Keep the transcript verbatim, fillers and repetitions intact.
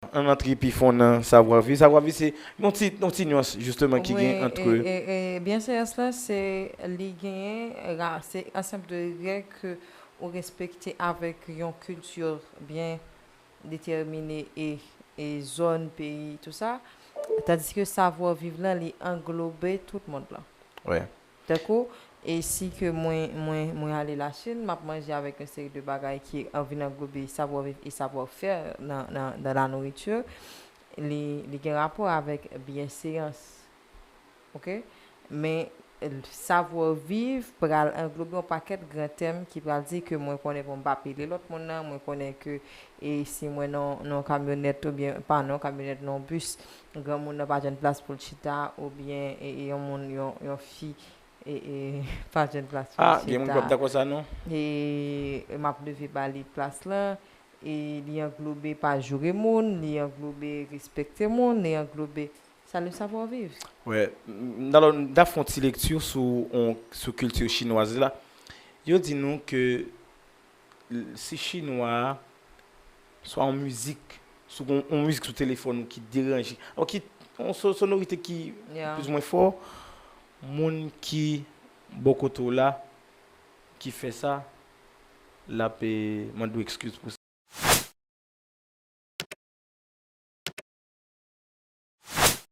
Ann antre pi fon nan savwa viv. Savwa viv se yon ti, yon ti nyans jisteman ki gen ant. E, e, e byenserans lan, se li genyen, se ansanm de règ ke ou respekte avèk yon kilti byen detèmine e, e zòn, peyi, tou sa. Tandiske savwa viv lan, li anglobe tout mond lan. Wè. Tankou, e si ke mwen, mwen, mwen ale Lachin, m ap manje avèk yon seri de bagay ki an vin anglobe savwa viv e savwa fè nan, nan, nan la nouriti, li, li gen rapò avèk byenserans. Oke? Men savwa viv pral anglobe yon pakèt gran tèm ki pral di ke mwen konnen pou m pa pile lòt moun nan, mwen konnen ke e si mwen nan yon kamyonèt oubyen pa nan yon kamyonèt, nan yon bis, granmoun nan pa jwenn plas pou l chita oubyen e, e yon moun, yon, yon fi e, e pa jwenn plas pou l chita. Ah, gen moun ki p ap dakò sa non. E m ap leve ba li plas lan. E li anglobe pa joure moun, li anglobe respekte moun, li anglobe sa le savwa viv. Wè, m, alò, m ta fè yon ti lekti sou, on, sou kilti chinwaz la. Yo di nou ke l, si chinwa a, swa yon mizik, sou yon, yon mizik sou telefòn ou ki deranje, ou ki, yon so-, sonorite ki plizoumwen fò, moun ki bò kote w la, ki fè sa, l ap, eh, mande w ekskiz pou,